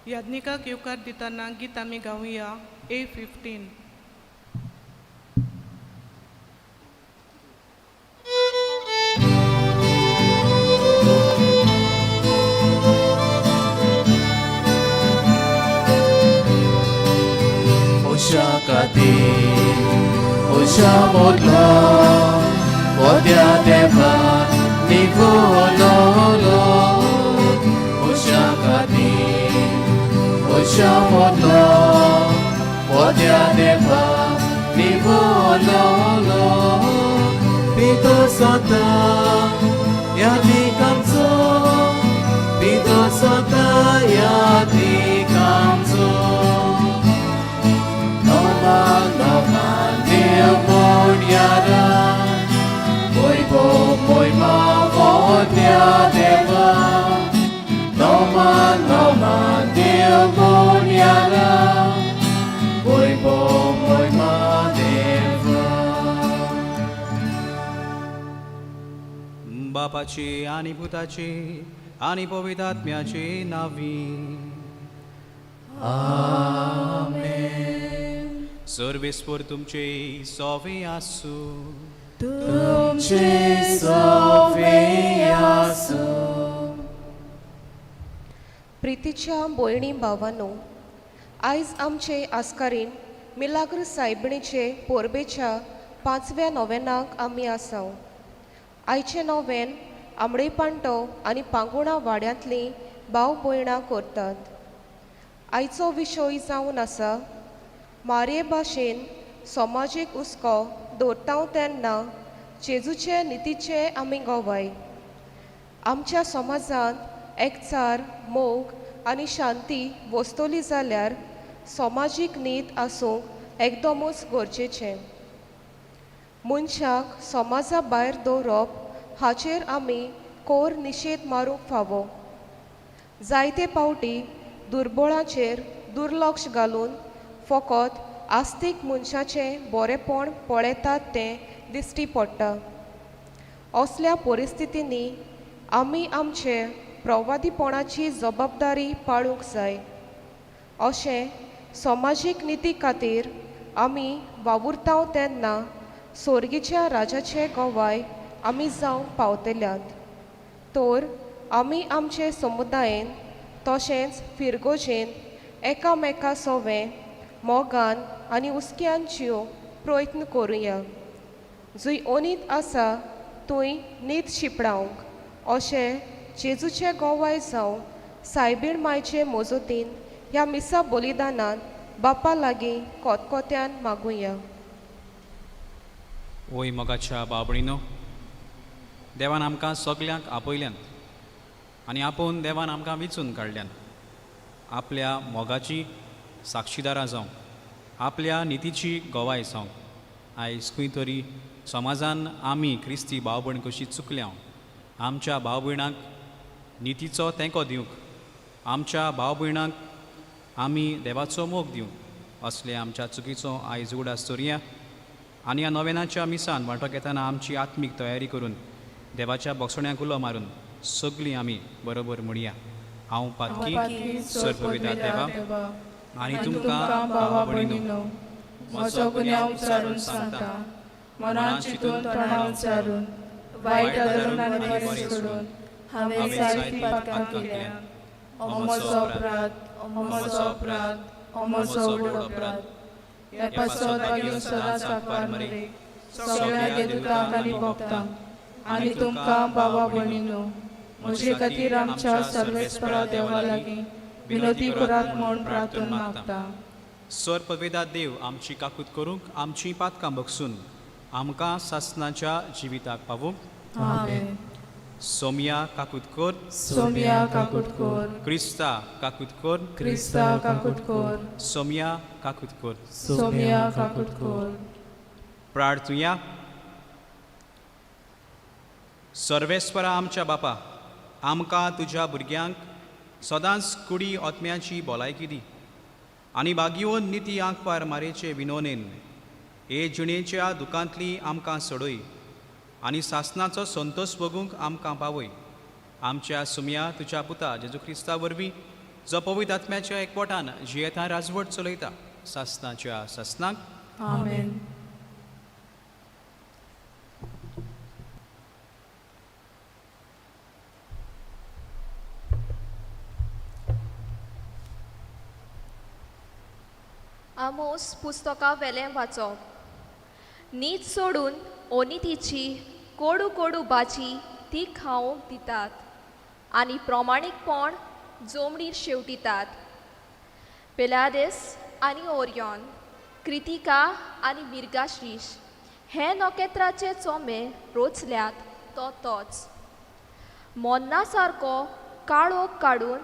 याज्ञिकाक येवकार दितना गीत आमी गावया A 15. Oshakati, Oshamodlo, Odya Deva, Nivololo. Oshakati, Oshamodlo, Odya Deva, Nivololo. Pito Santa, Yati Kamso, Pito Santa, Yati Kamso. Noma, noma, Nirmonyara. Moibo, moima, vodya deva. Noma, noma, Nirmonyara. Moibo, moima, deva. बापाची आणि पुताची आणि पवित्र आत्म्याची नावी. आमेन. सर्वेस्पर तुमचे सोवे आसू. तुमचे सोवे आसूं. प्रितीच्या भयणी भावांनो, आयज आमचे आस्कारीन मिलाग्र सायबिणीचे पोरबेच्या पांचव्या नोवेनाक आमी आसाव. आयचें नोवेन आमडेपांटो आनी पांगुणा वाड्यांतलीं भाव भयणां करतात. आयचो विशय जावन आसा मारये भाशेन समाजीक हुस्को दवरता तेन्ना जेजूचे नितीचे आमी गवाय. आमच्या समाजांत एकचार, मोग आनी शांती वसतली जाल्यार समाजीक नीत आसूंक एकदमूच गरजेचें. मनशाक समाजा भायर दवरप हाचेर आमी कोर निशेध मारूंक फावो. जायते फावटी दुर्बळाचेर दुर्लक्ष घालून फकत आस्तीक मनशाचें बरेंपण पळयतात तें दिश्टी पडटा. असल्या परिस्थितींनी आमी आमचे प्रवादीपणाची जबाबदारी पाळूंक जाय. अशें समाजीक निती खातीर आमी वावुरता तेन्ना सोर्गीच्या राजाचे गवाय आमी जावंक पावतल्यात. तर आमी आमचे समुदायेन तशेंच फिरगोजेन एकामेका सोवें मोगान आनी हुस्क्यान जिवंक प्रयत्न करुया. जंय अनीत आसा थंय नीत शिंपडावंक अशें जेजूचे गवाय जावं सायबीण मायचे मजतीन ह्या मिसा बलिदानान बापा लागीं कोतकोत्यान मागुया. ओय मोगाच्या बाबणीनो, देवान आमकां सगल्यांक आपयल्यात आनी आपोवन देवान आमकां विचून काडल्यान आपल्या मोगाची साक्षीदारां जावंक, आपल्या नितीची गवाय जावंक. आयज खंय तरी समाजान आमी क्रिस्ती भाव भयण कशी चुकल्या. आमच्या भाव भयणांक नितीचो तेंको दिवंक, आमच्या भाव भयणांक आमी देवाचो मोग दिवंक, असले आमच्या चुकीचो आयज उगडास दवरया आनी ह्या नोवेनाच्या मिसान वांटो घेतना आमची आत्मीक तयारी करून देवाच्या बोगसण्याक उलो मारून सगळीं आमी बरोबर म्हणया. हांव पातकी सर्वविधा देवा आनी तुमकां भावा भयणीनो म्हजो गुन्यांव उचारून सांगता, मनान चिंतून तोंडान उचारून, वायट आदरून आनी बरें सोडून हांवें जायतीं पातकां केल्यांत. हो म्हजो अपराध, हो म्हजो अपराध, हो म्हजो व्हड अपराध. ह्या पासत बागेवन सदांच आंकवार मरे, सगळ्या देदुतांक आनी भक्तांक आनी तुमकां भावा भयणीनो म्हजे खातीर आमच्या सर्वेस्परा देवा लागीं विनोदी करात म्हूण प्रार्थना मागता. सर पवेदा देव आमची काकूत करूंक, आमची पातकां बगसून आमकां सासनाच्या जिविताक पावूंक. आमेन. सोमिया काकूत कर. सोमिया काकूट कर. क्रिस्ता काकूत कर. क्रिस्ता काकूट कर. सोमिया काकूत कर. सोमिया काकूट कर. प्रार्थुया. सर्वेस्परा आमच्या बापा, आमकां तुज्या भुरग्यांक सदांच कुडी आत्म्याची भलायकी दी आनी बागिवन निती आंकवार मारेचे विनोनेन हे जिणेच्या दुकांतली आमकां सोडय आनी सासनाचो संतोश भोगूंक आमकां पावय. आमच्या सुमया तुज्या पुता जेजू क्रिस्ता वरवीं. जो पवित्र आत्म्याच्या एकवटान जियेता राजवट चलयता सासनाच्या सासनाक. आमेन. आमोस पुस्तका वेलें वाचप. नीत सोडून ओनितीची कोडू कोडू भाजी ती खावंक दितात आनी प्रमाणीकपण जोमणीर शेवटितात. पेलादेस आनी ओरियॉन, क्रितिका आनी मिर्गाशीश हे नखेत्राचे चोमे रोचल्यात तो तोच. मोन्ना सारको काळोख काडून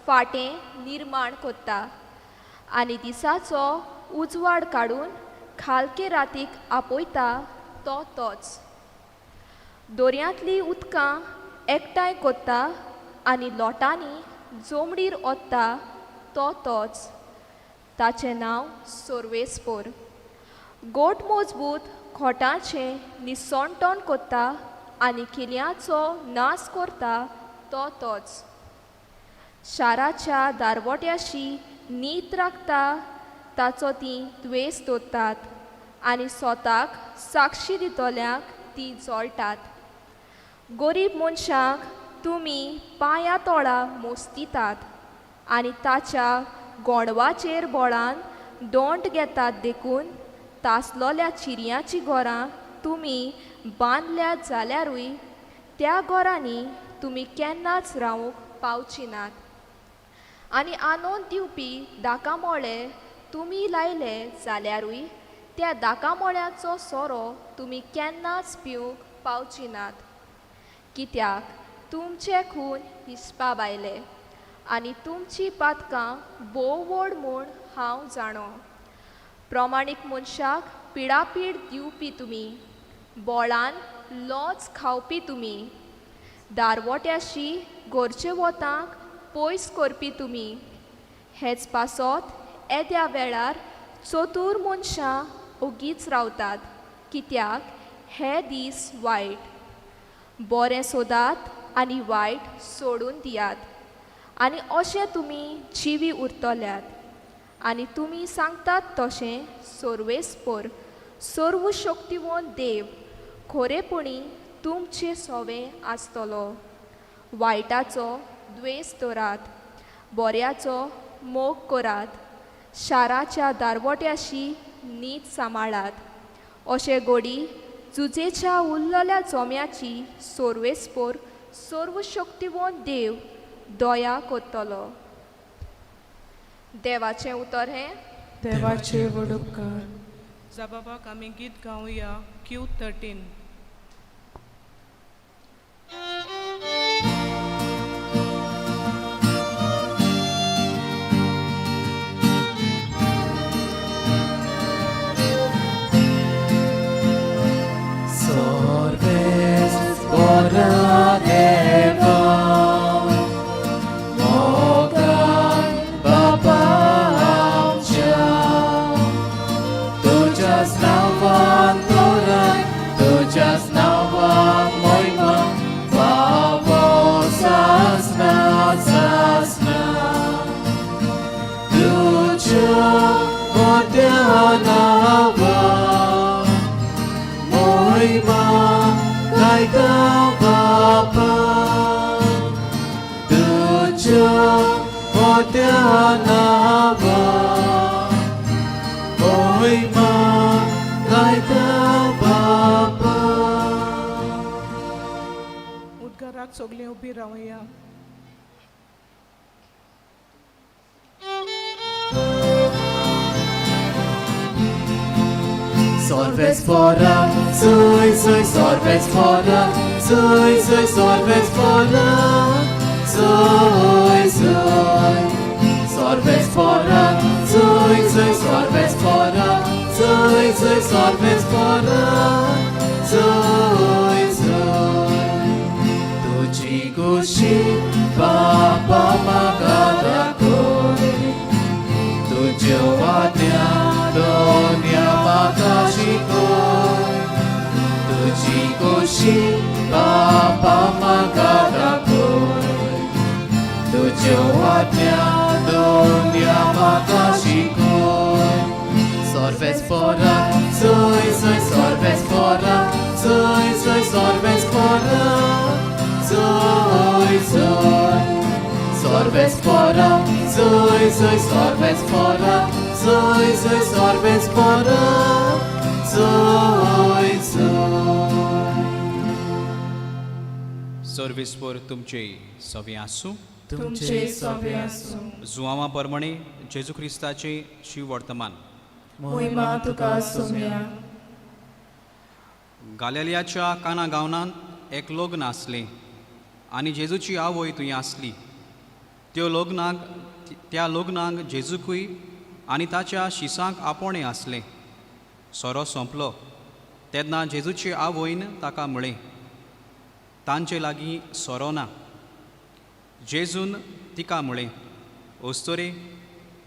फाटें निर्माण कोत्ता आनी दिसाचो उजवाड काडून खालके रातीक आपयता तो तोच. दोरयांतलीं उदकां एकठांय कोत्ता आनी लोटांनी जोमडीर ओत्ता तो तोच. ताचें नांव सोर्वेस्पोर. गोट मजबूत खोटाचें निसणटण कोत्ता आनी किल्यांचो नाश करता तो तोच. शाराच्या दारवट्याशी नीत राखता ताचो तीं द्वेस दवरतात आनी स्वताक साक्षी दितल्यांक तीं जळटात. गरीब मनशांक तुमी पांया तोळा मोस्तितात आनी ताच्या गोंडवाचेर बोळान दोंट घेतात देखून तासलोल्या चिरयांचीं घरां तुमी बांदल्यात जाल्यारूय त्या घरांनी तुमी केन्नाच रावूंक पावची नात. आनी आनंद दिवपी दाकामोळे तुमी लायले जाल्यारूय त्या दाकामोळ्याचो सोरो तुमी केन्नाच पिवंक पावची नात. कित्याक तुमचे खून हिसपा भायले आनी तुमची पातकां भोव व्हड म्हूण हांव जाणो. प्रमाणीक मनशाक पिडापीड दिवपी तुमी, बोळान लोच खावपी तुमी, दारवट्याशी गोरचे वतांक पयस करपी तुमी, हेच पासत येद्या वेळार चतूर मनशां ओगीच रावतात कित्याक हे दीस वायट. बरें सोदात आनी वायट सोडून दियात आनी अशें तुमी जिवी उरतल्यात. आनी तुमी सांगतात तशें सोर्वेस्पोर सर्व शक्तिवंत देव खरेपणी तुमचे सोवे आसतलो. वायटाचो द्वेस दवरात, बऱ्याचो मोग करात, शाराच्या दारवट्याशी नीत सांबाळात. अशें गोडी जुजेच्या उरलेल्या जोम्याची सोर्वेस्पोर सर्व शक्तिवंत देव दया करतलो. देवाचें उतर हें. देवाचे व्हड उपकार. जाबाबाक आमी गीत गावया Q13. Sorbes ora deva mogan baba amca tujas nawan toran tujas nawan moima babo sasna sasna tuja modanawa मोहिमा गायता बापा तुझ्या मोठ्या नावा मोहिमा गायता बापा. उद्गाराक सगळीं उबी रावया. Sorbes fora, sui sui sorbes fora, sui sui sorbes fora, sui sui. Sorbes fora, sui sui sorbes fora, sui sui sorbes fora, sui sui. Tuji kushi papa makadakoi, तुज्यो वाट्या दोन्या म्हाका शिकोय तुजी खोशी बापा म्हाका दाखय तुजी देवाच्यो आज्ञा दोन्या म्हाका शिकोय. सर्वेस्पोरा चोय चोय सर्वेस्पोरा चोय चोय सर्वेस्पोरा चोय चोय सर्वेस्पोरा चोय चोय सर्वेस्पोरा चोय चोय सर्वेस्पोरा चोय चोय. सर्वेस्पोर तुमचे सवे आसूं. तुमचे सोबे आसूं. जुआवा परमणे जेजू क्रिस्ताचे शिववर्तमान. मोहिमा तुका सोम्या. गालेलियाच्या काना गांवांत एक लग्न आसलें आनी जेजूची आवय थंय आसली. त्यो लग्नाक त्या लग्नाक जेजूकूय आनी ताच्या शिसांक आपोवणें आसलें. सोरो सोंपलो तेन्ना जेजूचे आवयन ताका म्हळें, तांचे लागीं सोरो ना. जेजून तिका म्हळें, अस्तोरे,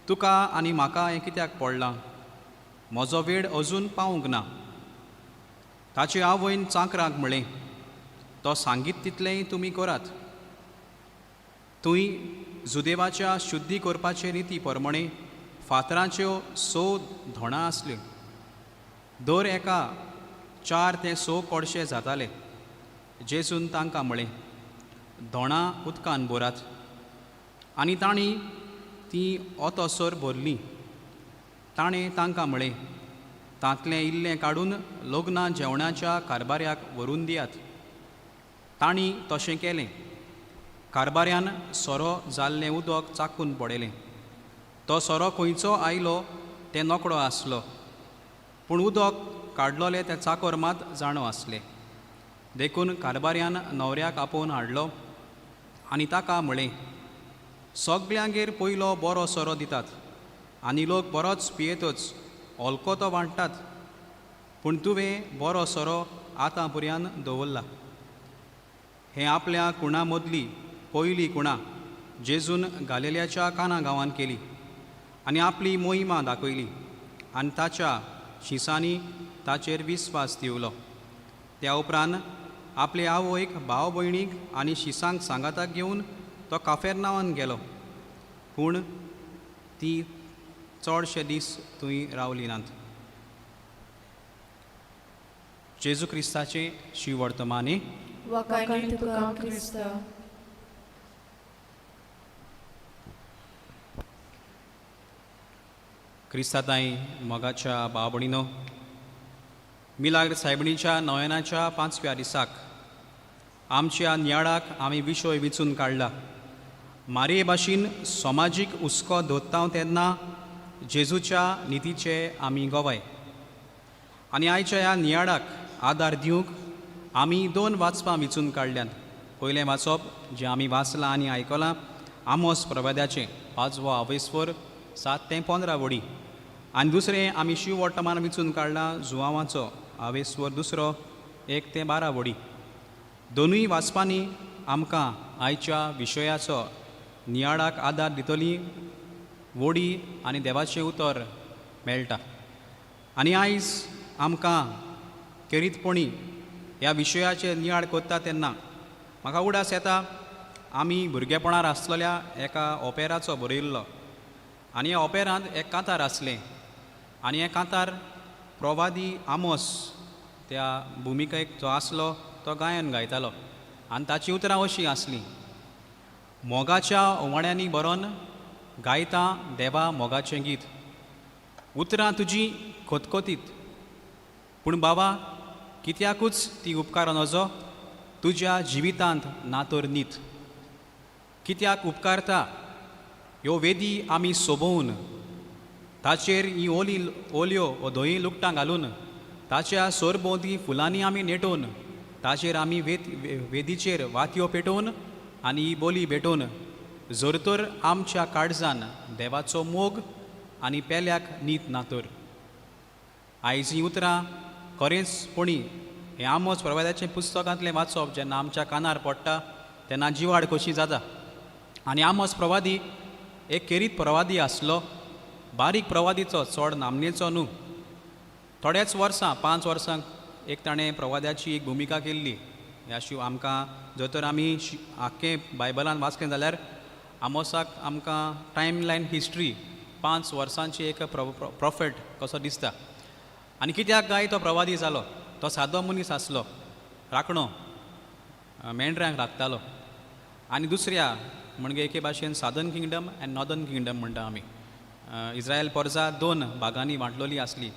तुका आनी म्हाका हें कित्याक पडलां? म्हजो वेळ अजून पावूंक ना. ताचे आवयन चाकरांक म्हळें, तो सांगीत तितलेंय तुमी करात. थंय जुदेवाच्या शुद्धी करपाचे रिती प्रमाणे फातरांच्यो स धोणां आसल्यो. दर एका 4 ते 6 कोडशे जाताले. जेजून तांकां म्हळें, धोणां उदकान भरात. आनी तांणी तीं ओतोसर भरलीं. ताणें तांकां म्हळें, तांतलें इल्लें काडून लग्ना जेवणाच्या कारबाऱ्याक व्हरून दियात. तांणी तशें केलें. कारबाऱ्यान सोरो जाल्लें उदक चाकून पडयलें. तो सोरो खंयचो आयलो तें नोकळो आसलो, पूण उदक काडलोलें तें चाकोर मात जाणो आसलें. देखून कारबाऱ्यान न्हवऱ्याक आपोवन हाडलो आनी ताका म्हळें, सगल्यांगेर पयलो बरो सोरो दितात आनी लोक बरोच पियेतच हलको तो वांट्टात, पूण तुवें बरो सोरो आतां पर्यान दवरला. हें आपल्या कुणा मदली पयली कुणा जेजून गालेल्याच्या काना गांवान केली आनी आपली मोहिमा दाखयली आनी ताच्या शिसांनी ताचेर विस्वास दिवलो. त्या उपरांत आपले आवयक, भाव भयणीक आनी शिसांक सांगाताक घेवन तो काफेरनांवान गेलो, पूण ती चडशे दीस थंय रावली नात. जेजू क्रिस्ताचें शिवर्तमाने. वाखाणी तुका क्रिस्ता. क्रिस्ताताई मोगाच्या भाव भयणीनो, मिलाग्र सायबणीच्या नोवेनाच्या 5व्या दिसाक आमच्या नियाळाक आमी विशय विचून काडला. मारये भाशेन समाजीक हुस्को धोत्ता तेन्ना जेजूच्या नितीचे आमी गवाय. आनी आयच्या ह्या नियाळाक आदार दिवंक आमी 2 वाचपां विचून काडल्यात. पयलें वाचप जें आमी वाचलां आनी आयकलां आमोस प्रवाद्याचें 5वो आवेस्वर 7 ते 15 वडी, आनी दुसरें आमी शिववर्तमान विचून काडलां जुआवाचो आवेस्वर 2 1 ते 12 वडी. दोनूय वाचपांनी आमकां आयच्या विशयाचो नियाळाक आदार दितली वडी आनी देवाचें उतर मेळटा. आनी आयज आमकां खेरीतपणी ह्या विशयाचेर नियाळ करता तेन्ना म्हाका उडास येता आमी भुरगेपणार आसलेल्या एका ओपेराचो बरयल्लो. आनी ह्या ओपेरांत एक कांतार आसलें आनी हें कांतार प्रवादी आमोस त्या भुमिकेक जो आसलो तो गायन गायतालो. आनी ताचीं उतरां अशीं आसलीं, मोगाच्या उमाण्यांनी बरोवन गायता देवा मोगाचें गीत, उतरां तुजीं खतखतीत, पूण बाबा कित्याकूच ती उपकार नजो तुज्या जिवितांत ना तर नीत. कित्याक उपकारता ह्यो वेदी आमी सोबोवन ताचेर ही ओली ओल्यो वो धंय लुगटां घालून ताच्या सरभोंवती फुलांनी आमी नेटोवन ताचेर आमी वेदीचेर वातयो पेटोवन आनी ही बोली भेटोवन जर तर आमच्या काळजान देवाचो मोग आनी पेल्याक नीत ना तर. आयज हीं उतरां खरेंच पणी हें आमोस प्रवादाचें पुस्तकांतलें वाचप जेन्ना आमच्या कानार पडटा तेन्ना जिवाड कशी जाता. आनी आमोस प्रवादी एक खेरीत प्रवादी आसलो, बारीक प्रवादीचो, चड नामनेचो न्हू. थोड्याच वर्सां, 5 वर्सां एक ताणें प्रवाद्याची एक भुमिका केल्ली. ह्या शिव आमकां जर तर आमी आख्खें बायबलान वाचलें जाल्यार आमोसाक आमकां टायम लायन हिस्ट्री 5 वर्सांची एक प्रोफेट कसो दिसता. आनी कित्याक काय तो प्रवादी जालो? तो सादो मनीस आसलो, राखणो, मेंढऱ्यांक राखतालो. आनी दुसऱ्या म्हणजे एके भाशेन southern kingdom and northern kingdom म्हणटा आमी. इज्रायल पोरजा 2 भागांनी वांटलोली आसली.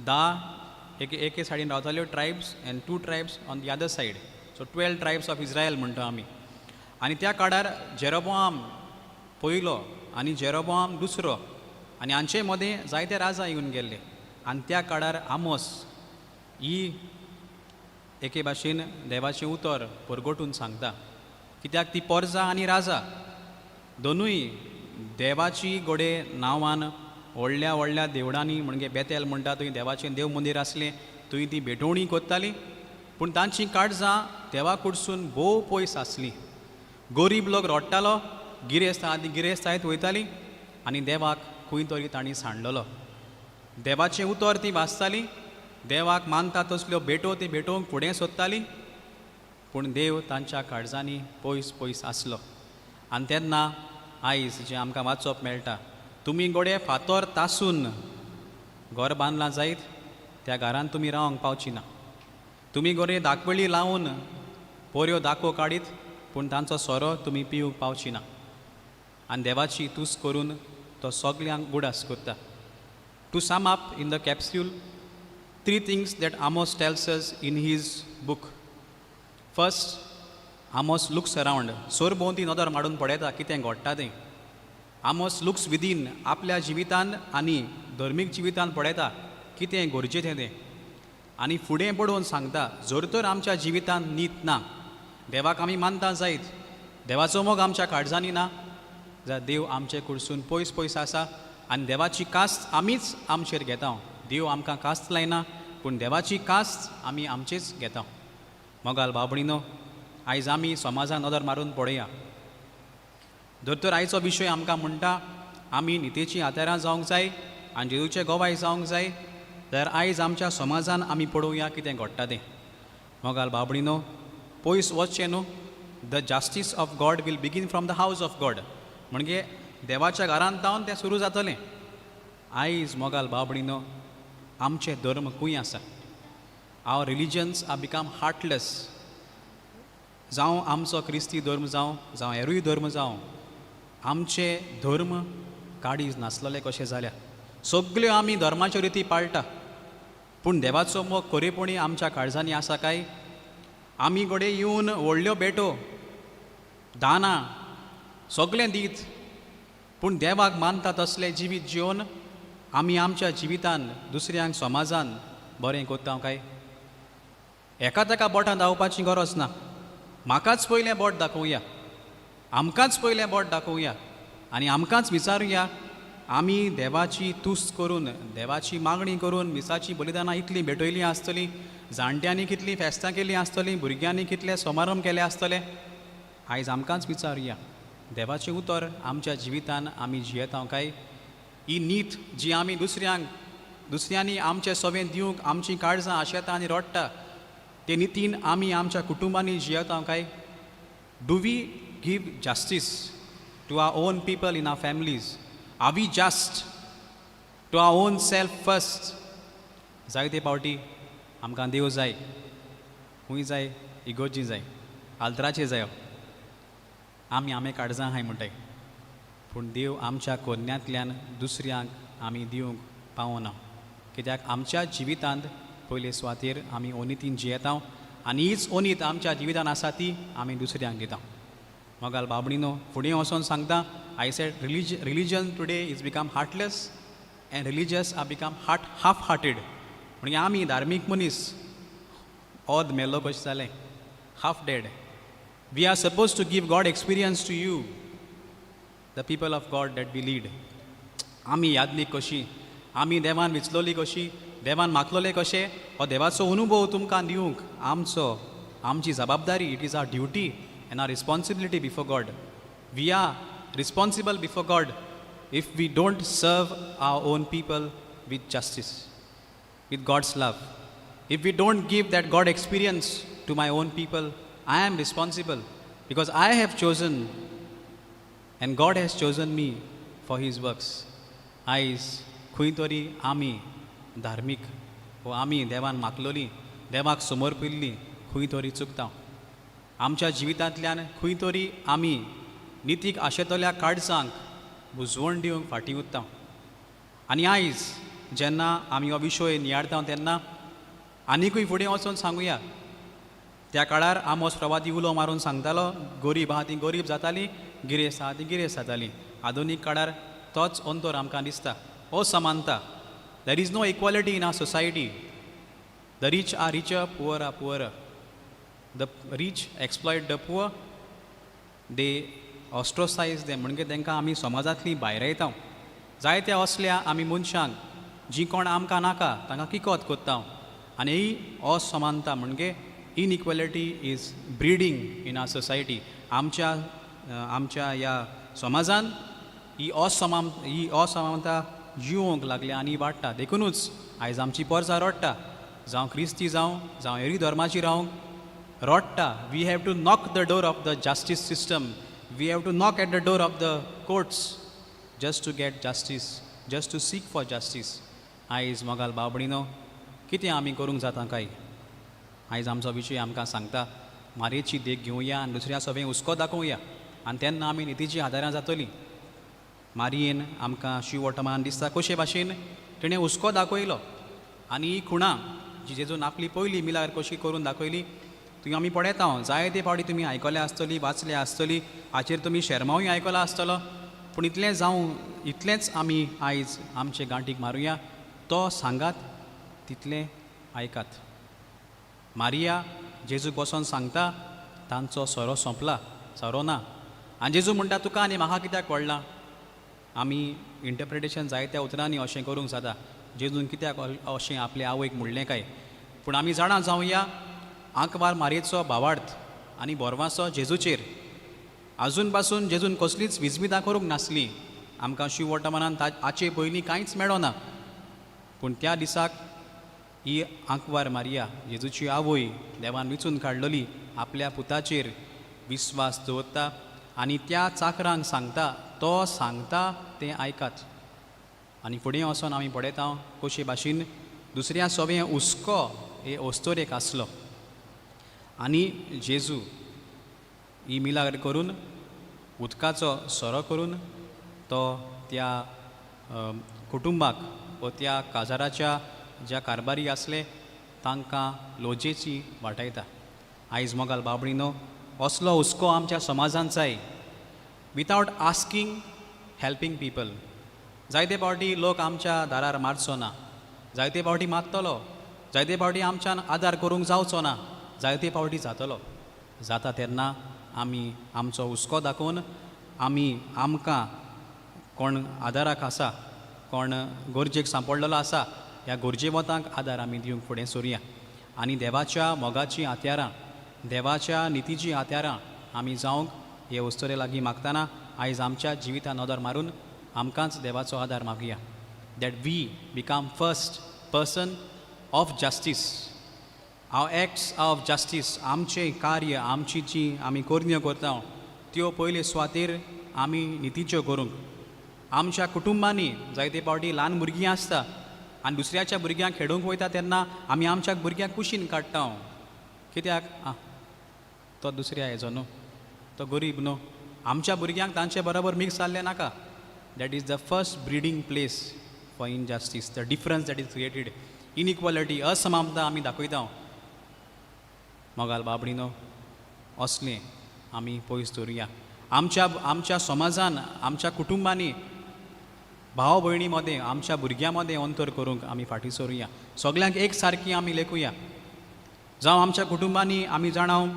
10 एके सायडीन रावताल्यो tribes and 2 tribes on the other side. So 12 tribes of Israel म्हणटा आमी. आनी त्या काळार जेरोबोआम पयलो आनी जेरोबोआम दुसरो आनी हांचे मदें जायते राजा येवन गेल्ले. आनी त्या काळार आमोस ही एके भाशेन देवाचें उतर परगटून सांगता, कित्याक ती पोरजा आनी राजा दोनूय देवाची गोडे नांवान व्हडल्या व्हडल्या देवळांनी, म्हणजे बेतेल म्हणटा थंय देवाचें देव मंदीर आसलें, थंय ती भेटवणी करताली. पूण तांची काळजां देवा कडसून भोव पयस आसलीं. गरीब लोक रडटालो, गिरेस्त आनी गिरेस्त आयत वयताली आनी देवाक खंय तरी तांणी सांडलेलो. देवाचें उतर ती वाचताली, देवाक मानता तसल्यो भेटो ती भेटोवंक फुडें सोदताली, पूण देव तांच्या काळजांनी पयस पयस आसलो. आनी तेन्ना आयज जें आमकां वाचप मेळटा, तुमी गोडे फातोर तासून घर बांदलां जायत, त्या घरान तुमी रावंक पावची ना. तुमी गोडे दाखवळी लावन पोऱ्यो दाखो काडीत, पूण तांचो सोरो तुमी पिवंक पावची ना. आनी देवाची तूस करून तो सगल्यांक गुडास करता. To sum up in the capsule, 3 things that Amos tells us in his book. First, Amos looks around. सरभोंवती नदर मारून पळयता कितें घडटा तें. आमोस लुक्स विदीन, आपल्या जिवितान आनी धर्मीक जिवितान पळयता कितें गरजेचें तें, आनी फुडें पडोवन सांगता जर तर आमच्या जिवितान नीत ना, देवाक आमी मानता जायत, देवाचो मोग आमच्या काळजांनी ना, जाल्यार देव आमचे कडसून पयस पयस आसा आनी देवाची कास्त आमीच आमचेर घेता. देव आमकां कास्त लायना, पूण देवाची कास्त आमी आमचेच घेता. मोगाल बाबणीनो, आयज आमी समाजान नदर मारून पळया. धर तर आयचो विशय आमकां म्हणटा आमी नितेचीं हातेरां जावंक जाय आनी जेजूचे गोवाय जावंक जाय, जाल्यार आयज आमच्या समाजान आमी पळोवया कितें घडटा तें. मोगाल बाबणीनो, पयस वचचें न्हू. The justice of God will begin from the house of God, म्हणजे देवाच्या घरांत जावन तें सुरू जातलें. आयज मोगाल बाबणीनो, आमचे धर्म खंय आसा? Our religions are become heartless. जावं आमचो क्रिस्ती धर्म जावं, जावं हेरूय धर्म जावं, आमचे धर्म काडीज नासलेले कशें जाल्या. सगल्यो आमी धर्माच्यो रिती पाळटा, पूण देवाचो मोग खरेपणी आमच्या काळजांनी आसा काय? आमी घडये येवन व्हडल्यो भेटो दानां सगळें दीत, पूण देवाक मानता तसलें जिवीत जिवन आमी आमच्या जिवितान दुसऱ्यांक समाजान बरें करता काय? एका ताका बोटां दाखोवपाची गरज ना. म्हाकाच पयलें बोट दाखोवया, आमकांच पयलें बोट दाखोवया आनी आमकांच विचारुया, आमी देवाची तुस्त करून, देवाची मागणी करून मिसाची बलिदानां इतलीं भेटयलीं आसतलीं, जाणट्यांनी कितलीं फेस्तां केलीं आसतलीं, भुरग्यांनी कितले समारंभ केले आसतले. आयज आमकांच विचारुया, देवाचें उतर आमच्या जिवितान आमी जियेता काय? ही नीत जी आमी दुसऱ्यांक, दुसऱ्यांनी आमचे सवें दिवंक आमचीं काळजां आशेता आनी रडटा, ते नितीन आमी आमच्या कुटुंबांनी जियेता काय? Do we give justice to our own people in our families? Are we just to our own self first? जायते पावटी आमकां देव जाय, खूंय जाय, इगोर्जी जाय, आल्तराचेर जाय, आमी आमे काळजां आहाय म्हणटाय, पूण देव आमच्या कोन्यांतल्यान दुसऱ्यांक आमी दिवंक पावना, कित्याक आमच्या जिवितांत पयले सुवातेर आमी ओनितीन जियेता आनी हीच ओनीत आमच्या जिवितान आसा ती आमी दुसऱ्यांक दिता. मोगाल बाबणीनो, फुडें वचोन सांगता, I said religion today is become heartless and religious are become half hearted. म्हणजे आमी धार्मीक मनीस अर्द मेल्लो कशें जालें, half dead. We are suppose to give God experience to you, the people of God that we lead. आमी यादनीक कशी, आमी देवान विचलोली कशी, देवान मागलोले कशे, हो देवाचो अनुभव तुमकां दिवंक आमचो आमची जबाबदारी. It is our duty and our responsibility before God. We are responsible before God if we don't serve our own people with justice, with God's love. If we don't give that God experience to my own people, I am responsible because I have chosen And God has chosen me for his works. आयज खंय तरी आमी धार्मीक वो आमी देवान मागलोली, देवाक समर्पिल्ली खंय तरी चुकता. आमच्या जिवितांतल्यान खंय तरी आमी नितीक आशेतल्या काळजांक बुजवण दिवंक फाटीं उरता. आनी आयज जेन्ना आमी हो विशय नियाळता तेन्ना आनिकूय फुडें वचून सांगुया, त्या काळार आमोस प्रवादी उलो मारून सांगतालो, गरीब आहा ती गरीब जाताली, गिरेस्त आहा ती गिरेस्त जाताली. आधुनीक काळार तोच अंतर आमकां दिसता, असमानता. There is no equality in our society. The rich are richer, poor are poor. The rich exploit the poor, they ostracize them. म्हणजे तांकां आमी समाजांतलीं भायरायता. जायत्या असल्या आमी मनशांक जीं कोण आमकां नाका तांकां किकोत करता. आनी ही असमानता म्हणजे inequality is breeding in our society. आमच्या आमच्या ह्या समाजान ही असमानता जिवोंक लागल्या आनी वाडटा. देखुनूच आयज आमची पोरसां रडटा, जावं क्रिस्ती जावं, जावं हेरी धर्माची रावंक रडटा. We have to knock the door of the justice system, we have to knock at the door of the courts just to get justice, just to seek for justice. आयज मोगाल भाव भयणीनो, कितें आमी करूंक जाता काय? आयज आमचो विशय आमकां सांगता, मारयेची देख घेवया आनी दुसऱ्या सवें हुस्को दाखोवया आनी तेन्ना आमी नितीची आदारां जातलीं. मारयेन आमकां शिवटमान दिसता कशे भाशेन तिणें हुस्को दाखयलो आनी ही खुणा जी जेजून आपली पयली मिलाग्र कशी करून दाखयली तुमी आमी पळयता. जायते फावटी तुमी आयकल्या आसतली, वाचल्या आसतली, हाचेर तुमी शेरमांवूय आयकला आसतलो. पूण इतलें जावं, इतलेंच आमी आयज आमचे गांठीक मारुया, तो सांगात तितलें आयकात. मारिया जेजूक वचोन सांगता, तांचो सोरो सोंपला, सोरो ना. आनी जेजू म्हणटा, तुका आनी म्हाका कित्याक पडलां? आमी इंटरप्रिटेशन जायत्या उतरांनी अशें करूंक जाता, जेजून कित्याक अशें आपले आवयक म्हणलें काय? पूण आमी जाणा जावया, आंकवार मारयेचो भावार्थ आनी बोरवासो जेजूचेर. आजून पासून जेजून कसलीच विजमितां करूंक नासली. आमकां शिववर्तमानान हाचे पयलीं कांयच मेळना. पूण त्या दिसाक ही आंकवार मारिया, जेजूची आवय, देवान विचून काडलेली, आपल्या पुताचेर विस्वास दवरता आनी त्या चाकरांक सांगता, तो सांगता तें आयकात. आनी फुडें वचोन आमी पळयता कशे भाशेन दुसऱ्या सोवें हुस्को हे अस्तोरेक आसलो आनी जेजू ही मिलाग्र करून, उदकाचो सोरो करून तो त्या कुटुंबाक व त्या काजाराच्या ज्या कारभारी आसले तांकां लोजेची वाटायता. आयज मोगाल बाबणीनो, असलो हुस्को आमच्या समाजान जाय, वितावट आस्कींग हेल्पींग पिपल. जायते फावटी लोक आमच्या दारार मारचो ना, जायते फावटी मारतलो, जायते फावटी आमच्यान आदार करूंक जावचो ना, जायते फावटी जातलो. जाता तेन्ना आमी आमचो हुस्को दाखोवन आमी आमकां कोण आदाराक आसा, कोण गरजेक सांपडलेलो आसा, ह्या गरजेवंतांक आदार आमी दिवंक फुडें सरुया. आनी देवाच्या मोगाचीं हत्यारां, देवाच्या नितीचीं हत्यारां आमी जावंक हे अस्तोरे लागीं मागतना आयज आमच्या जिवितान नदर मारून आमकांच देवाचो आदार मागुया, that we become first person of justice, our acts of justice. आमचें कार्य, आमची जी आमी करण्यो करता त्यो पयले सुवातेर आमी नितीच्यो करूंक. आमच्या कुटुंबांनी जायते फावटी ल्हान भुरगीं आसता आनी दुसऱ्याच्या भुरग्यांक खेडूंक वयता तेन्ना आमी आमच्या भुरग्यांक कुशीन काडटा. कित्याक? आं, तो दुसऱ्या हेजो न्हू, तो गरीब न्हू, आमच्या भुरग्यांक तांचे बरोबर मिक्स जाल्लें नाका. That is the first breeding place for injustice, the difference that is created, inequality, असमानता आमी दाखयता. मोगाल बाबडीनो, असलें आमी पयस दवरुया. आमच्या आमच्या समाजान, आमच्या कुटुंबांनी, भाव भयणी मदें, आमच्या भुरग्यां मदें अंतर करूंक आमी फाटीं सरुया. सगल्यांक एक सारकी आमी लेखुया. जावं आमच्या कुटुंबांनी आमी जाणां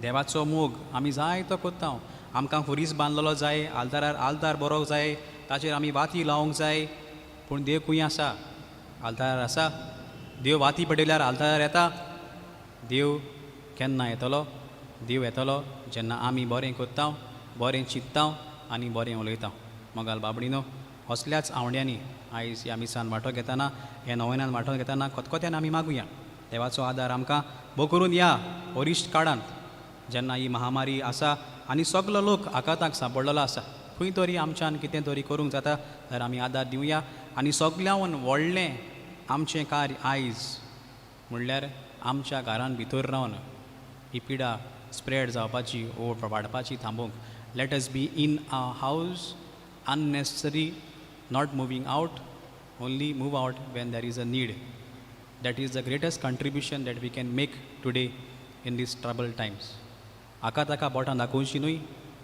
देवाचो मोग आमी जाय तो करता. आमकां खुरीस बांदलेलो जाय, आल्तारार आल्तार बरो जाय, ताचेर आमी वाती लावंक जाय. पूण देव खंय आसा? आल्तारार आसा? देव वाती पेटयल्यार आल्तारार येता? देव केन्ना येतलो? देव येतलो जेन्ना आमी बरें करता, बरें चिंतता आनी बरें उलयता. मोगाल बाबडीनो, असल्याच आंवड्यांनी आयज ह्या मिसान वांटो घेतना, ह्या नोवेनान वांटो घेतना खतखत्यान आमी मागुया देवाचो आदार आमकां भो करून ह्या अरिश्ट काळांत, जेन्ना ही महामारी आसा. आनी सगलो लोक आकांताक सांपडलेलो आसा. खंय तरी आमच्यान कितें तरी करूंक जाता तर आमी आदार दिवया. आनी सगल्यावन व्हडलें आमचें कार्य आयज म्हणल्यार आमच्या घरान भितर रावन ही पिडा स्प्रेड जावपाची ओ वाडपाची थांबोवंक. Let us be in a house unnecessary, not moving out, only move out when there is a need. That is the greatest contribution that we can make today in these troubled times. आका ताका बोटां दाखोवची न्हय,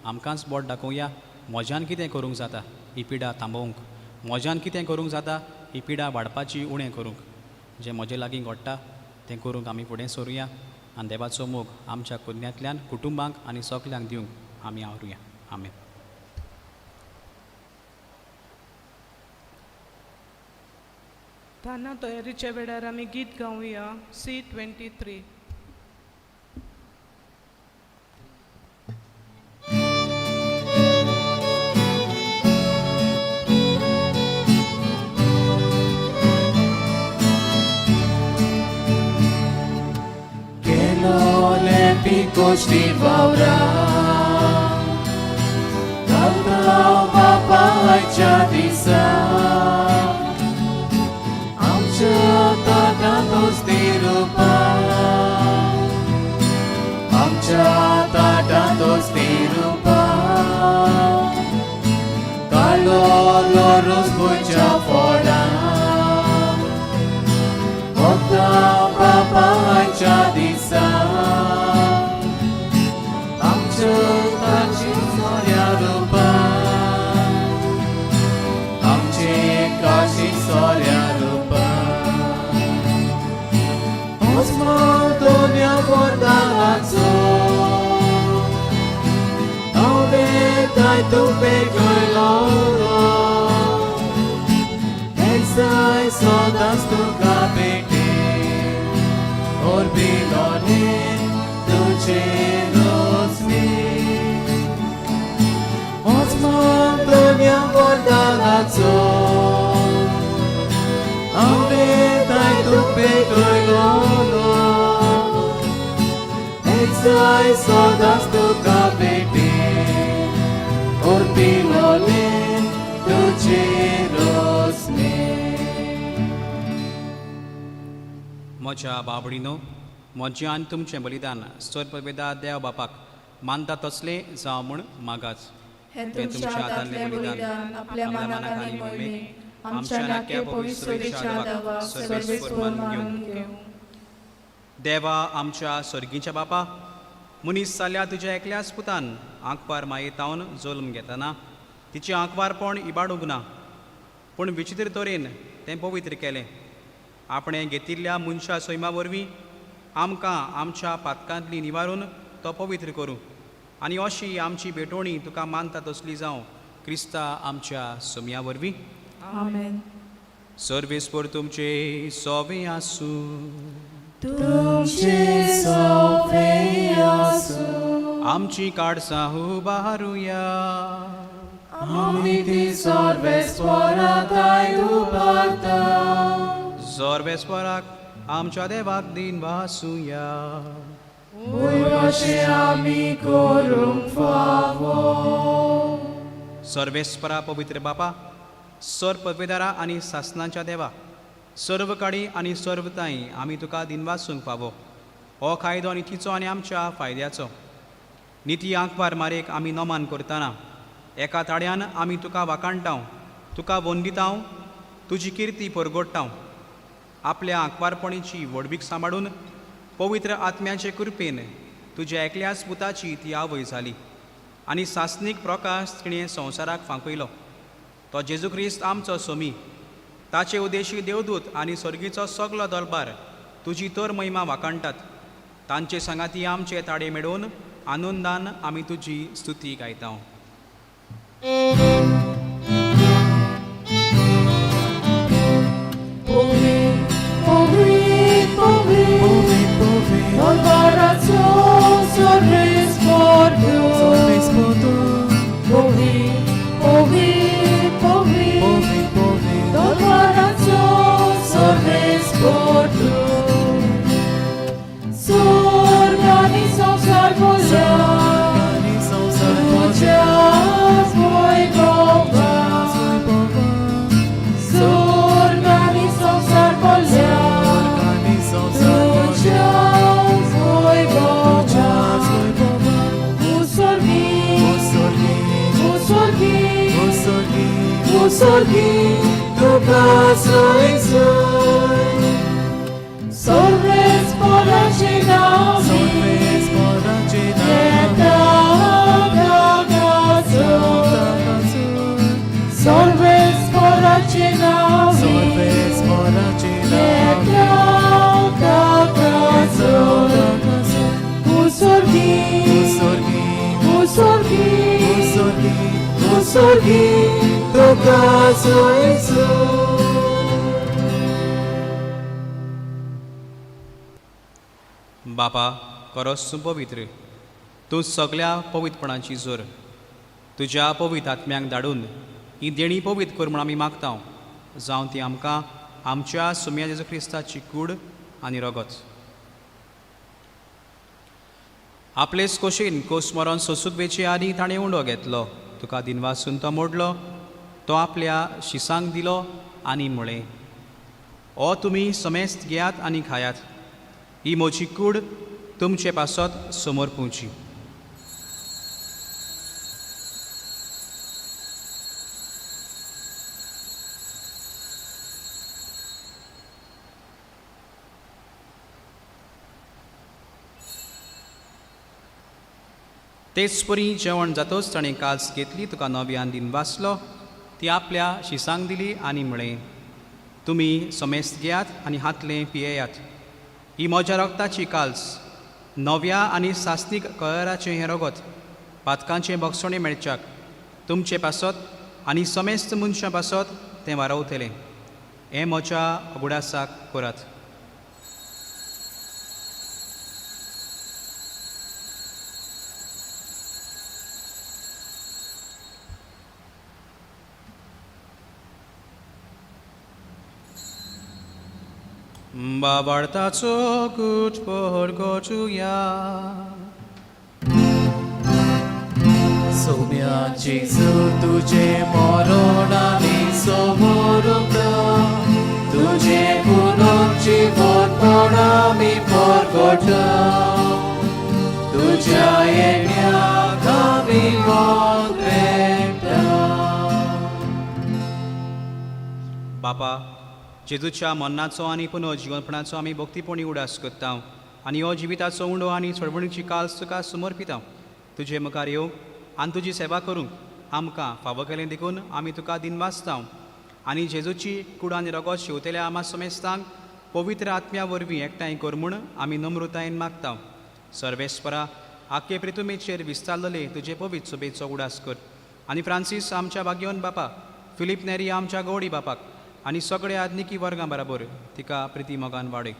आमकांच बोट दाखोवया. म्हज्यान कितें करूंक जाता ही पिडा थांबोवंक, म्हज्यान कितें करूंक जाता ही पिडा वाडपाची उणें करूंक, जें म्हजे लागीं घडटा तें करूंक आमी फुडें सरुया आनी देवाचो मोग आमच्या कुन्यांतल्यान कुटुंबांक आनी सगल्यांक दिवंक आमी आवरुया. आमेन. ताना तयारीच्या वेळार आमी गीत गावया C23. गेलोले पिकोश्टी वावरा घालता बापायच्या दिसा आमच्या ताटांत दोस्ती रुपा आमच्या ताटांत दोस्ती रुपा काडलो रोस गोंयच्या फोडां वता बापायच्या दिसा आमच्या ताची सोऱ्या रुपा आमचे काशी सोऱ्या रुपा दोन्या वरदानाचो हांवें ताय तुपे गयलो एकसाय सदांच तुका भेटे ओर्बिलोने तुझे रोजनी ओस्मान दोन्या वरदानाचो हांवें ताय तुपे गयलो एकसाय सदांच तुका भेटे ओर्बिलोने तुझे रोजनी. म्हज्या बाबडीनो, म्हजें आनी तुमचें बलिदान सर्ववेदा देव बापाक मानता तसलें जावं म्हूण मागाच. हें तुमच्या हातांतलें बलिदान आपल्या मनाक आनी मोहिमेक आमच्या नाक्या पवित्रेच्या दावाक सर्वेस्पर मानून घेवं. देवा आमच्या सर्गीच्या बापा, मनीस जाल्या तुज्या एकल्याच पुतान आंकवार मायेतावन जल्म घेतना तिचें आंकवारपण इबाडूंक ना, पूण विचित्र तरेन तें पवित्र केलें. आपणें घेतिल्ल्या मनशा सैमा वरवीं आमकां आमच्या पातकांतली निवारून तो पवित्र करूं आनी अशी आमची भेटवणी तुका मानता तसली जावं क्रिस्ता आमच्या सोमया वरवीं. आमेन. सर्वेस्पर तुमचे सोवे आसूं. तुमचे सोवे आसूं. आमची काडसां उबारुया. आमी ती सर्वेस्परा ताय उबारता. सर्वेस्पराक आमच्या देवाक दिन वासुया. अशें आमी करूंक फावो. सर्वेस्परा पवित्र बापा, सर पदवेदारा आनी सासनाच्या देवा, सर्व काडी आनी सर्व ताई आमी तुका दिनवासूंक फावो. हो कायदो आनी तिचो आनी आमच्या फायद्याचो निती आंकवार मारेक आमी नमान करतना एका ताड्यान आमी तुका वाखाणटाव, तुका वंदिताव, तुजी किर्ती परगोडटाव. आपल्या आंकवारपणीची व्हडवीक सांबाळून पवित्र आत्म्याचे कृपेन तुज्या एकल्याच पुताची ती आवय जाली आनी सासनीक प्रकाश तिणें संवसाराक फांकयलो. तो जेजू क्रिस्त आमचो सोमी, ताचे उदेशी देवदूत आनी सर्गीचो सगलो दरबार तुजी तर महिमा वाखाणटात. तांचे सांगाती आमचे ताडे मेळोवन आनंदान आमी तुजी स्तुती गायता. तुका जय जय. सर्वेस्पराचे नांवी सर्वेस्पराचे येता ताका जय. सर्वेस्पराचे नांवी सर्वेस्पराचे येता ताका जय. उसोर्गी उसोर्गी उसोर्गी उसोर्गी उसोर्गी तुका जय जय. बापा करोस तूं पवित्र, तूं सगल्या पवित्रपणाची जोर. तुज्या पवित्र आत्म्यांक धाडून ही देणी पवित्र कर म्हूण आमी मागता, जावं ती आमकां आमच्या सुम्या जेजू क्रिस्ताची कूड आनी रगत. आपलेच कोशेन कोस मरोन सोसूक वेचे आदी ताणें उंडो घेतलो, तुका दिनवासून तो मोडलो, तो आपल्या शिसांक दिलो आनी म्हळें, ओ तुमी समेस्त घेयात आनी खायात, ही म्हजी कूड तुमचे पासत समोर पुवची. तेच परी जेवण जातोच ताणें काल्स घेतली, तुका नव्यान दिन वाचलो, ती आपल्या शिसांक दिली आनी म्हळें, तुमी समेस्त घेयात आनी हातलें पियेयात, ही म्हज्या रगताची काल्स, नव्या आनी सासनीक कळराचें हें रगत पातकांचें बक्षणें मेळच्याक तुमचे पासत आनी समेस्त मनशां पासत तें वारवतलें. हें म्हज्या अगुडासाक करात. बाबार्थाचो गुट परगटुया. सोम्या जेजू तुझे मरण आनी समोर तुझे पुनर्जीवनपण आमी परगटा, तुझ्या येण्याक आमी वावुरता. बापा, जेजूच्या मरणाचो आनी पुनर्जिवनपणाचो आमी भक्तीपणी उडास करता आनी हो जिविताचो उंडो आनी सोडवणीची काल्स तुका समर्पिता. तुजे मुखार येवंक आनी तुजी सेवा करूंक आमकां फावो केलें देखून आमी तुका दिनवासता आनी जेजूची कूड आनी रगत शेवतल्या आमा समेस्तांक पवित्र आत्म्या वरवीं एकठांय कर म्हूण आमी नम्रतायेन मागता. सर्वेस्परा, आखे प्रितुमेचेर विस्तारलेले तुजे पवित्र सोबेचो उडास कर आनी फ्रांसीस आमच्या भाग्यवन बापा, फिलीप नेरी आमच्या गौडी बापाक आनी सगळे आदनिकी वर्गां बराबर तिका प्रिती मोगान वाडय.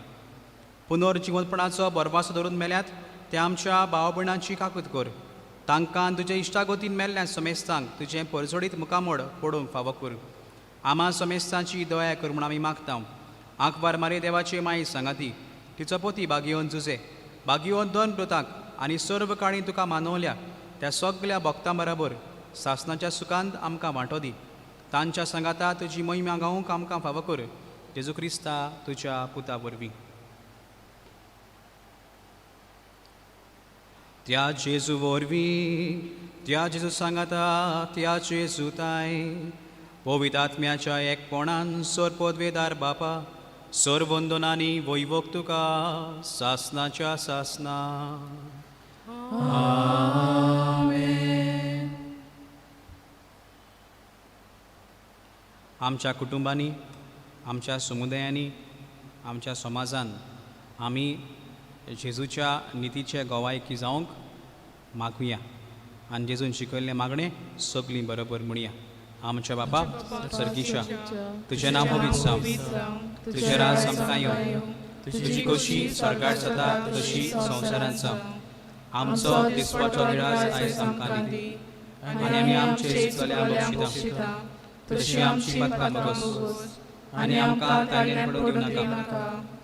पुनर्जिवनपणाचो बरवासो धरून मेल्यात ते आमच्या भाव भयणांची काकूत कर. तांकां तुजे इश्टागोतीन मेल्ल्या समेस्तांक तुजें परजोडीत मुखामोड पडोवंक फावो कर. आमा समेस्तांची दया कर म्हूण आमी मागता. आंकवार मारे देवाची माई सांगाती, तिचो पोती बागियोन जुजे, बागियोन दोन ब्रतांक आनी सर्व काणी तुका मानवल्या त्या सगल्या भक्तां बराबर सासनाच्या सुखांत आमकां वांटो दी. तांच्या सांगाता तुजी महिमा गावंक आमकां फावो कर. जेजू क्रिस्ता तुज्या पुता वरवीं. त्या जेजू वरवीं, त्या जेजू सांगाता, त्या जेजू ताय पवित्र आत्म्याच्या एकपणान सर पदवेदार बापा, सर वंदनांनी वैवक तुका सासनाच्या सासना. आमच्या कुटुंबांनी, आमच्या समुदायांनी, आमच्या समाजान आमी जेजूच्या नितीचे गोवायकी जावंक मागुया आनी जेजून शिकयल्लें मागणें सगळीं बरोबर म्हणया. आमच्या बापा सर्गीच्या, तुजें नांव पवित्र जावं, तुजें राज आमकां येवं, तुजी खोशी स्वर्गार जाता तशी संवसारांत जावं. आमचो दिसपाचो निराज आयज आमकां दी आनी आमी आमचे चल्या बक्षिता तशी आमची पातकां बगस आनी आमकां ताणें पडूंक दिवं नाका,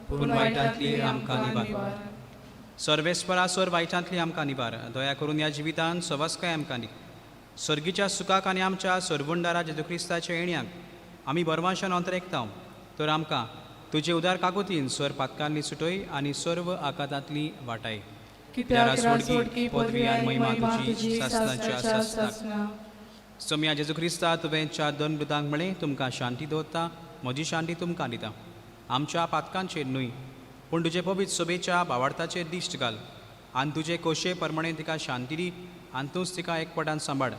पूण वायटांतली आमकां निवार. सर्वेस्परा सर वायटांतली आमकां निवार. दया करून ह्या जिवितान सवासकाय आमकां दी. सर्गीच्या सुखाक आनी आमच्या सरवंडारा जेजू क्रिस्ताच्या येण्याक आमी बरवाशान अंतरेकता, तर आमकां तुजे उदार काकुतीन सर पातकांनी सुटय आनी सर्व आकातांतली वाटाय. कित्याक राजवटकी पदवी आनी महिमा तुजी सासणाच्या सासणाक. सोम्या जेजू क्रिस्ता, तुवें च्या दोन ब्रुतांक म्हळें, तुमकां शांती दवरता, म्हजी शांती तुमकां दिता. आमच्या पातकांचेर न्हय, पूण तुजे पवित्र सभेच्या भावार्थाचेर दिश्ट घाल आनी तुजे कोशे प्रमाणे तिका शांती दी आनी तूंच तिका एकपटान सांबाळ,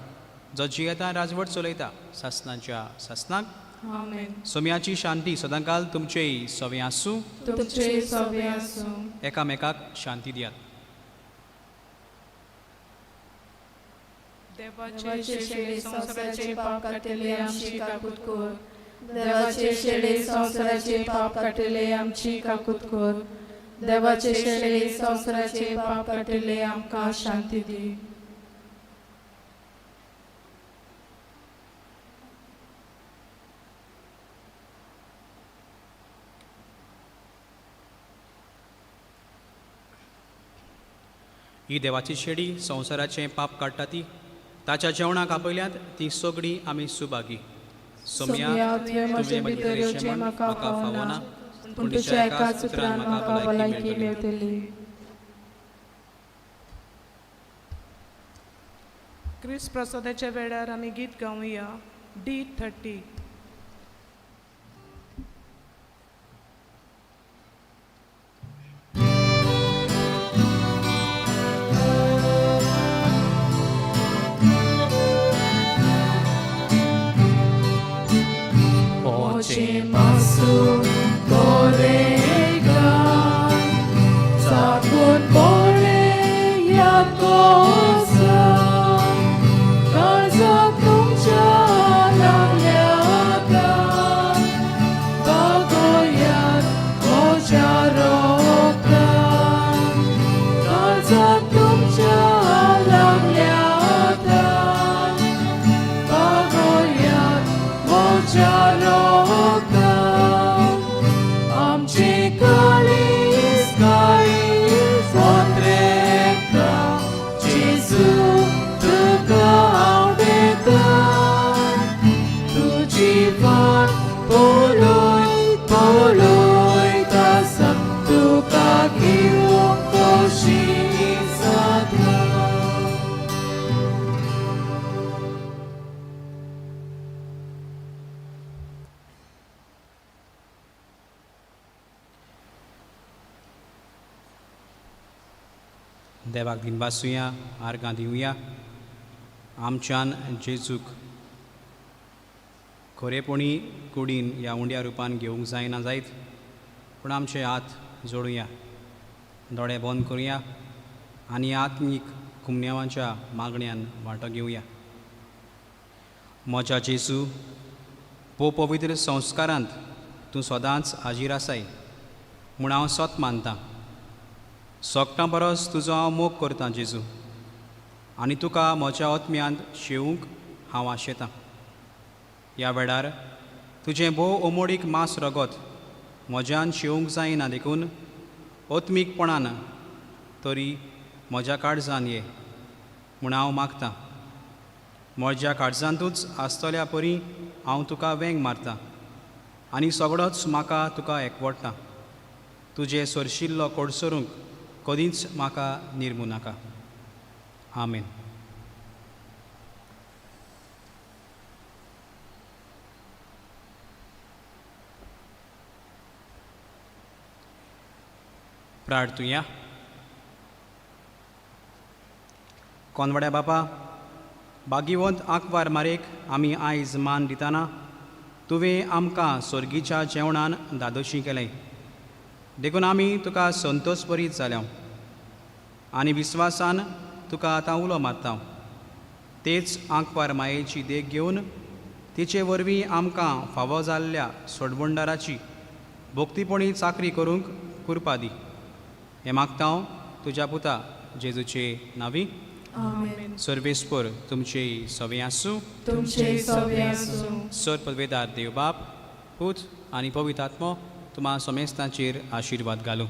जो जियेता राजवट चलयता सासनाच्या सासनाक. आमेन. सोम्याची शांती सदांकाल तुमचेय सवे आसूं. तुमचे सवे आसूं. एकामेकाक शांती दियात. देवाचे देवाचे शेळे शेळे संवसाराचे संवसाराचे पाप काडटले आमची काकूत कर. देवाचे शेळे संवसाराचे पाप काडटले आमची काकूत कर. देवाचे शेळे संवसाराचे पाप काडटले आमकां शांती दी. ही देवाची शेडी संवसाराचें पाप काडटा ती ताच्या जेवणाक आपयल्यात ती सगळीं आमी सुभागी. सोम्या, तुवें म्हजे भितर येवचें म्हाका फावना, पूण तुज्या एकाच उतरान म्हाका भलायकी मेळटली. क्रिस्त प्रसादाच्या वेळार आमी गीत गावया D30. Oce masu korega Sakun pole yakosa Kalza tumcha लागल्याता Bagoyat oja rokta Kalza tumcha लागल्याता Bagoyat oja rokta आमची काळीज काळीज ओत्रेता जेजू तुका हांव दिता तुजी वाट पळय पळयत आसा तुका घेवंक खोशी जाता. देवाक दिनवासुया, आर्गां दिवया. आमच्यान जेजूक खरेपणी कुडीन ह्या उंड्या रुपान घेवंक जायना जायत, पूण आमचे हात जोडुया, दोळे बंद करुया आनी आत्मीक कुमन्यावाच्या मागण्यान वांटो घेवया. म्हज्या जेजू, भोव पवित्र संस्कारांत तूं सदांच हाजीर आसाय म्हूण हांव सत मानतां. सोगटां परस तुजो हांव मोग करतां जेजू, आनी तुका म्हज्या आत्म्यांत शेवूंक हांव आशेतां. ह्या वेळार तुजें भोव अमोडीक मांस रगत म्हज्यान शेवूंक जायना, देखून आत्मीकपणान तरी म्हज्या काळजान ये म्हूण हांव मागतां. म्हज्या काळजांतूच आसतल्या परी हांव तुका वेंग मारतां आनी सगळोच म्हाका तुका एकवटता. तुजें सरशिल्लो कोडसरूंक कदींच म्हाका निर्मू नाका. आमेन. प्रार्थुया. कोनवड्या बापा, भाग्यवंत आंकवार मारेक आमी आयज मान दितना तुवें आमकां सोर्गीच्या जेवणान दादोशी केलें, देखून आमी तुका संतोष बरीत जाल्या आनी विस्वासान तुका आतां उलो मारता. तेच आंकवार मायेची देख घेवन तिचे वरवीं आमकां फावो जाल्ल्या सोडवणदाराची भोक्तीपणी चाकरी करूंक कुरपा दी. हें मागता हांव तुज्या पुता जेजूचे नांवी. आमेन. सर्वेस्पर तुमचे सवे आसूं. तुमचे सवे आसूं. सर पदवेदार देवबाप, पूत आनी पवित्र आत्मो तुमा समेस्तांचेर आशिर्वाद घालूं.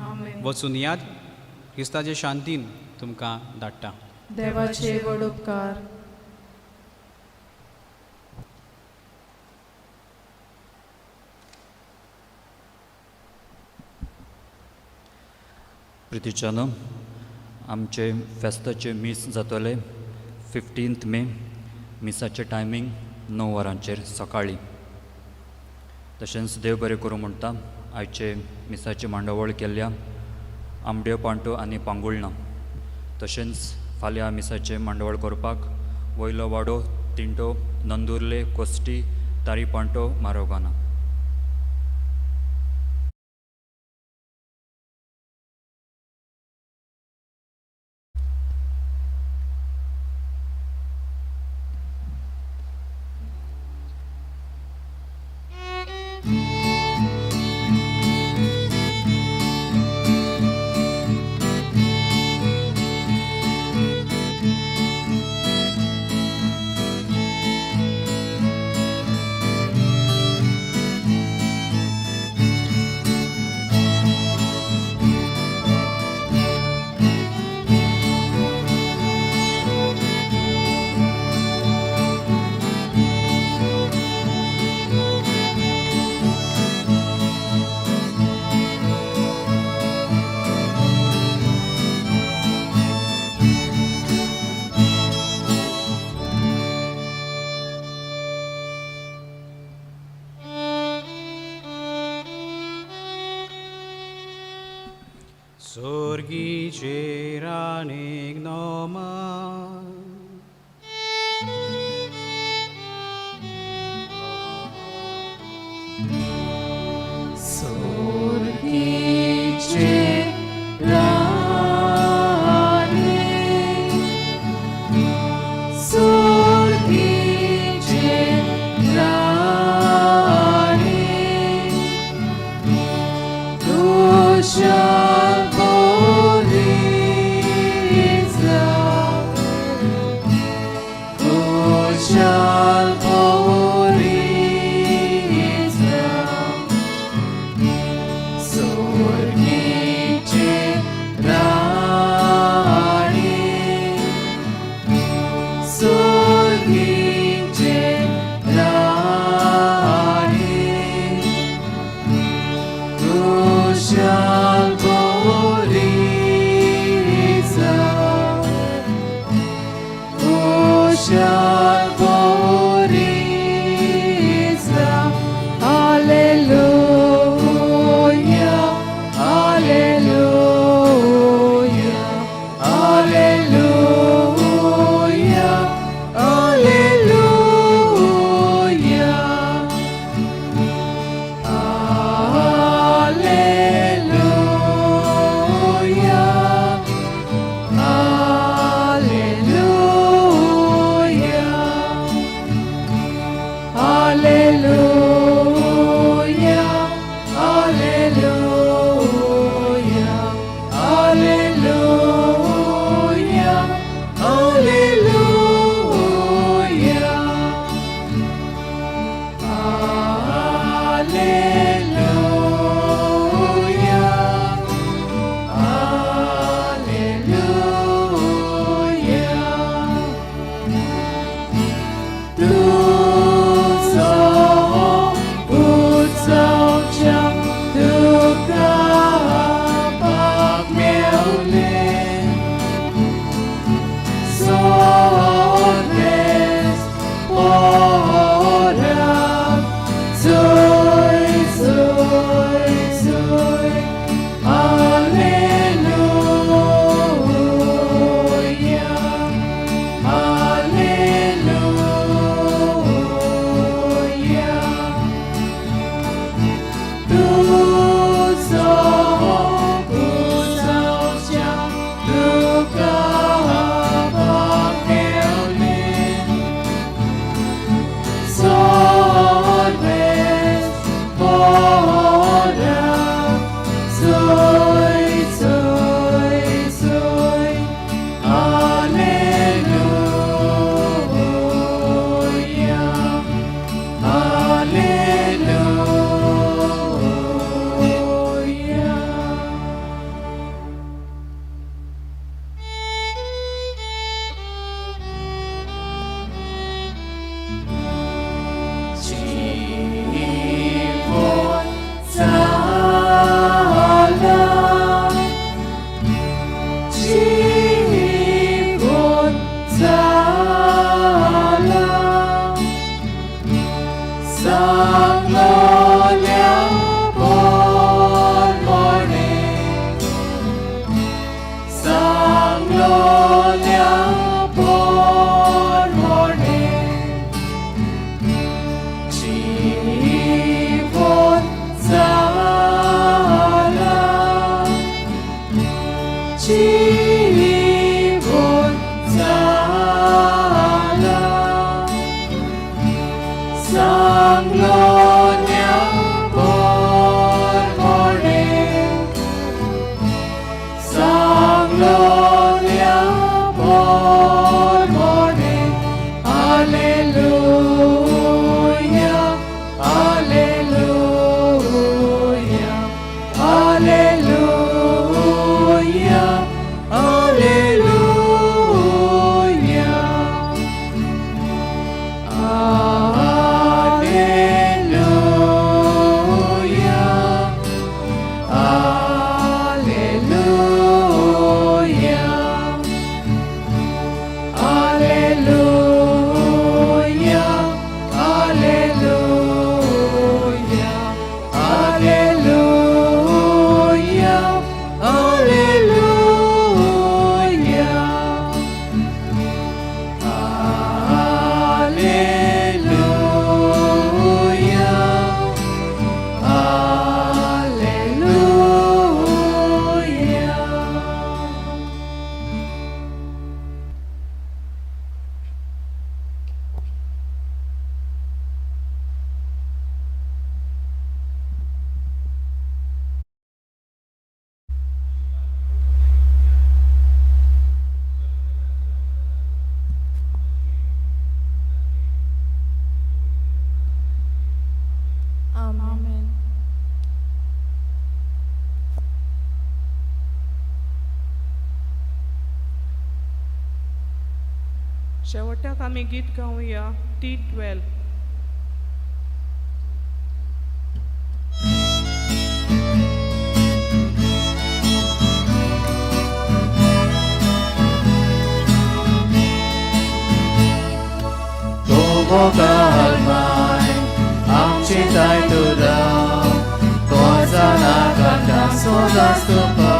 आमेन. वचून याद क्रिस्ताचे शांतीन तुमकां धाडटा. देवाचे व्हड उपकार. प्रितीच्यानो, आमचे फेस्ताचे मीस जातले 15 मे. मिसाचें टायमींग 9 वरांचेर सकाळीं. तशेंच देव बरें करूं म्हणटा आयचे मिसाची मांडावळ केल्ल्या आमड्यो पांटो आनी पांगुळना. तशेंच फाल्यां मिसाचें मांडावळ करपाक वयलो वाडो, तिंटो, नंदुर्ले, costly, Taripanto, मारोगाना. Sorgice ranig noma. Sorgice rani, sorgice rani, kushal boriza, kushal boriza. Sorgice rani, sorgice rani, kushal boriza, kushal boriza. Hallelujah, hallelujah, hallelujah, hallelujah. शेवटाक आमी गीत गावया टी 12. मोगाल आमची ताय तुरा कोजाना कांटा सोदास तुका.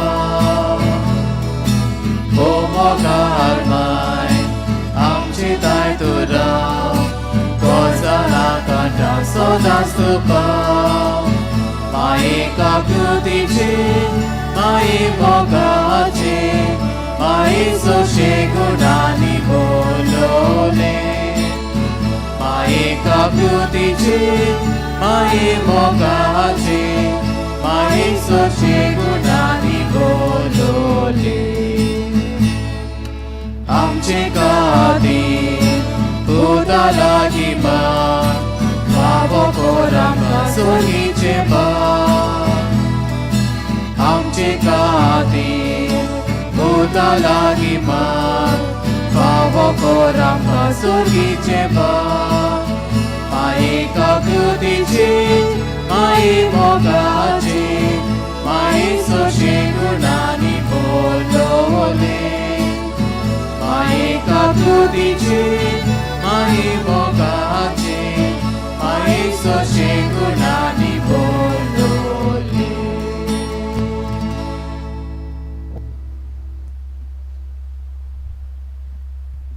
ओ मोगाल आमची ताय तुरा कोजाना कांटा सोदास तुका. माये काकृतीची माये मोगाची माये सोशे गुणांनी बोलवले. माये काकृतीची माये मोगाची माये सोशे गुणांनी बोलवले. आमचे खातीर पुता लागीं मान फावो कर आमकां सोगीचें मान. आमचे खातीर पुता लागीं मान फावो कर आमकां सोगीचें मान. माये काकृतीची माये मोगाची